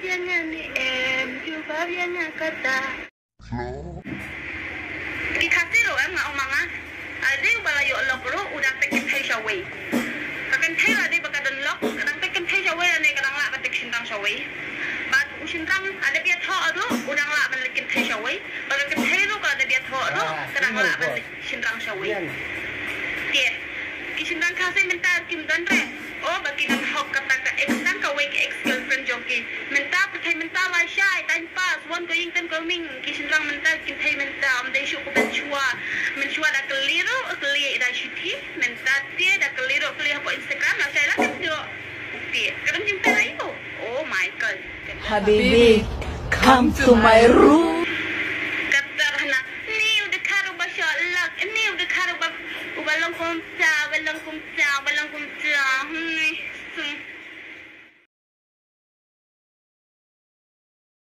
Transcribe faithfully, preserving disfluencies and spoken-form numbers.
Ïa nga ne em, jubab ïa nga kata. Ki Khasi ruh em, nga ong ma nga. Ah, dei uba la ïoh lok ruh u dang peit kynthei shawei. Ka kynthei la dei ba ka don lok, ka dang peit kynthei shawei lane ka dang lah ban peit shynrang shawei. Bad u shynrang, ah, dei ïathoh ruh u dang lah ban leit kynthei shawei. Bad ka kynthei ruh ka la dei ïathoh ruh ka dang lah ban leit shynrang shawei. Te ki shynrang Khasi mynta kim don re. O ba ki dang hok kata ka ex, tang kawei ka ex girlfriend jong ki. Mynta pyrthei mynta lai shai, time pass, wan ko ïing ten ko ming. Ki shynrang mynta, ki kynthei mynta, ym dei shuh ko mynshuwa. Mynshuwa da kylli ruh kylli da shithi. Mynta te da kylli ruh kylli hapoh Instagram, la shai la dep duh. Te ka dang jingpynlait ko. Oh my God. Habibi, come to my room.